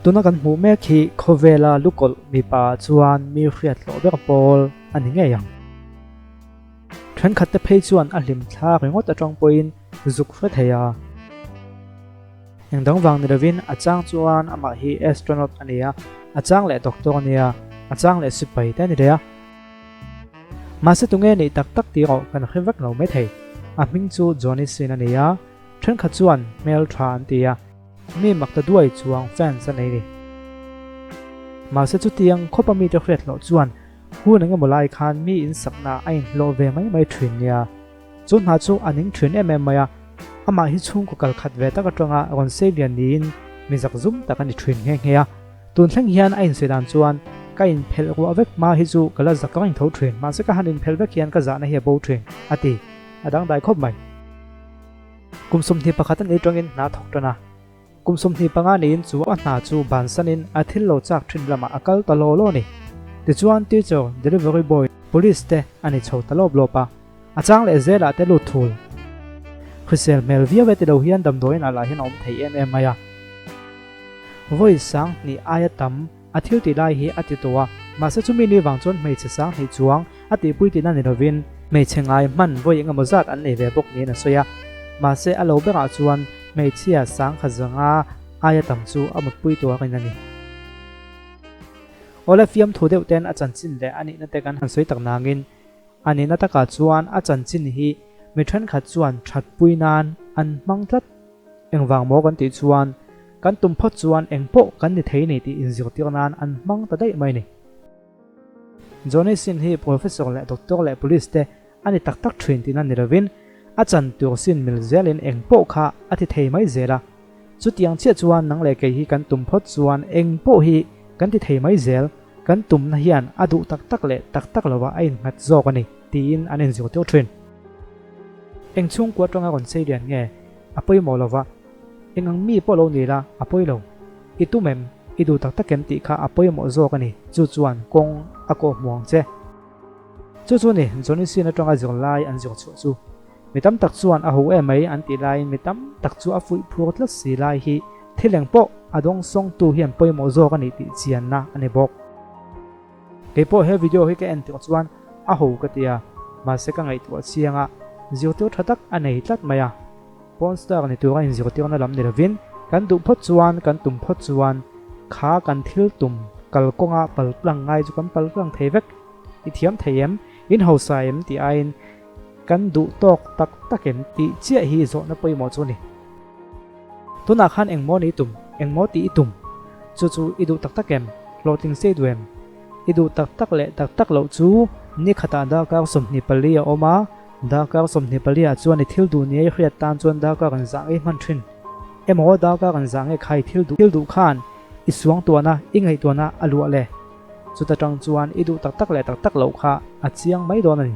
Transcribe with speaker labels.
Speaker 1: Tuna kan hmuh mek hi khawvela lukawlh mipa chuan mi hriat hlawh ber pawl a ni ngei ang. Thenkhatte phei chuan a hlim thla ringawt atang pawhin zuk hre thei a. Eng dang vang ni lovin a chang chuan amah hi astronaut a ni a, a chang leh doctor a nia, a chang leh sipai te a ni leh a. Mahse tunge nih tak tak tih erawh kan hre vek lo maithei. A hming chu Johnny Sin a ni a, thenkhat chuan hmel tha an ti a. Mi mak ta duai chuang fans a nei ni. Mahse chutiang khawpa mite hriat hlawh chuan hun eng emaw lai khan mi insakna a inhlawh ve mai mai thin nia. Chu hna chu a ning thin em em mai a, amah hi chhungkaw kal khat ve tak atanga rawn sei lian niin mi zakzum tak a ni thin nghe nghe a. Tun thleng hian a insawi dan chuan ka inphelh ruah vek hma hi chu ka la zak reng tho thin, mahse ka han inphelh vek hian ka zahna hi a bo thin, a ti. A dangdai khawp mai. Kum 21 a ni tangin hna thawk tan a, kum 25 niin chu a hna chu bansanin a thil lo chak thin lamah a kal ta law law a ni. Tichuan teacher, delivery boy, police te a ni chho ta lawp lawp a, a chang leh zelah te lut thul. Hrisel hmel viau e ti lo hian damdawiin ah lah hian a awm thei em em mai a. Vawi 2000 aia tam a thil tih lai hi a ti tawh a, mahse chumi ni vang chuan hmeichhe 2000 chuang a tihpui tihna ni lovin hmeichhe ngai hman vawi engemaw zat an nei ve bawk niin a sawi a, mahse a lo berah chuan hmeichhia 1500 aia tam chu a mutpui tur a rin a ni. Awle fiamthu deuh ten a chanchin leh a nihna te kan han sawi tak nangin a nihna takah chuan a chanchin hi mi thenkhat chuan thatpui nan an hmang tlat. Engvang maw kan tih chuan kan tum phawt chuan eng pawh kan ni thei ni tih inzirtir nan an hmang ta daih mai ni. Johnny Sin hi Professor leh Doctor leh Police te a ni tak tak thin tihna ni lovin a chan tur sin mil zelin eng pawh kha a ti thei mai zel a. Chutiang chiah chuan nang leh kei hi kan tum phawt chuan eng pawh hi kan ti thei mai zel, kan tumna hian a duh tak tak leh tak tak lova a innghat zawk a ni tiin an inzirtir thin. Eng chhungkua atanga rawn sei lian nge? A pawimawh lo va, eng ang mi pawh lo ni la, a pawi lo. I tum em? I duh tak tak em tih kha a pawimawh zawk a ni, chu chuan kawng a kawh hmu ang che. Chu chu ni, Johnny Sin atanga zirlai an zir chhuah chu. Mi tam tak chuan a ho em mai an tih laiin mi tam tak chu a fuih phur tlat si lai hi thil eng pawh a dawngsawngtu hian pawimawh zawk a ni tih chianna a ni bawk. Kei pawh he video hi ka en tirh chuan a ho ka ti a, mahse ka ngaihtuah chiang a, zirtir tha tak a nei tlat mai a. Porn star ni tura inzirtirna lam ni lovin kan duh phawt chuan kan tum phawt chuan kha kan thil tum kalkawnga pal tlang ngai chu kan pal tlang thei vek. I thiam thei em? In hausa em? tih aiin kan duh tawk tak tak em tih chiah hi zawhna pawimawh chu a ni. Tunah khan engmaw ni i tum? Engmaw tih i tum? Chu chu i duh tak tak em? Hlawhtling se i duh em? I duh tak tak leh tak tak loh chu ni khatah darkar 24 a awm a, darkar 24 ah chuan i thil duh nia i hriat tan chuan darkar an zah ngei hman thin. Emaw darkar an zah ngei kha i thil duh thil duh khan i suangtuahna, i ngaihtuahna a luah le. Chuta tang chuan i duh tak tak leh tak tak loh kha a chiang mai dawn a ni.